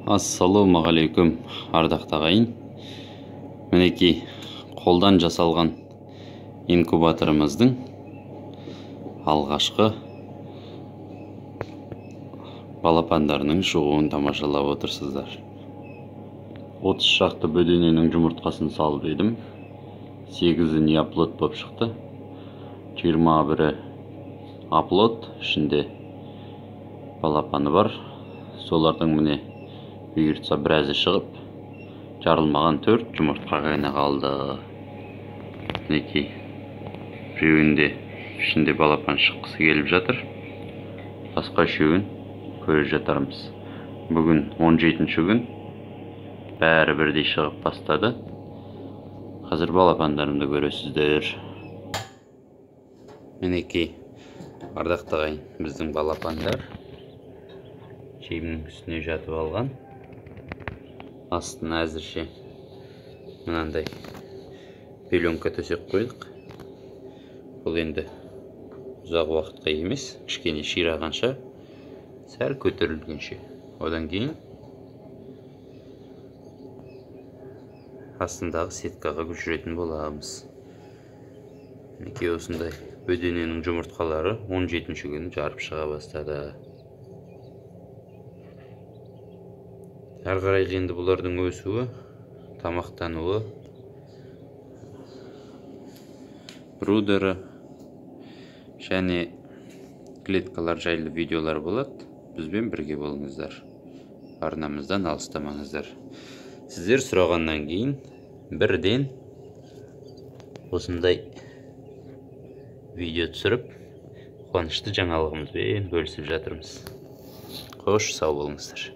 Ассалаумағалейкум, ардақты ағайын. Мінекей қолдан жасалған инкубаторымыздың алғашқы балапандарының шығуын тамашалап отырсыздар. 30 шақты бөдененің жұмыртқасын салып едім. 8-і неоплод болып шықты. 21-і оплод, ішінде балапаны бар. Солардың міне бұйыртса біразы шығып, жарылмаған 4 жұмыртқа ғана қалды. Мінекей біреуінде ішінде балапан шыққысы келіп жатыр. Басқа үшеуін көре жатармыз. Бүгін 17-ші күн. Бәрі бірдей шығып бастады. Қазір балапандарымды көресіздер. Мінекей ардақты ағайын, біздің балапандар жемнің үстіне жатып алған. Астына әзірше мынандай пеленка төсеп қойдық. Бұл енді ұзақ уақытқа емес, кішкене ширағанша, сәл көтерілгенше. Одан кейін астындағы сеткаға көшіретін боламыз. Мінекей осындай бөдененің жұмыртқалары 17-ші күні жарып шыға бастады. Әрі қарай енді бұлардың өсуі, тамақтануы, брудері және клеткалар жайлы видеолар болады. Бізбен бірге болыңыздар. Арнамыздан алыстамаңыздар. Сіздер сұрағаннан кейін бірден осындай видео түсіріп, қуанышты жаңалығымызбен бөлісіп жатырмыз. Қош, сау болыңыздар.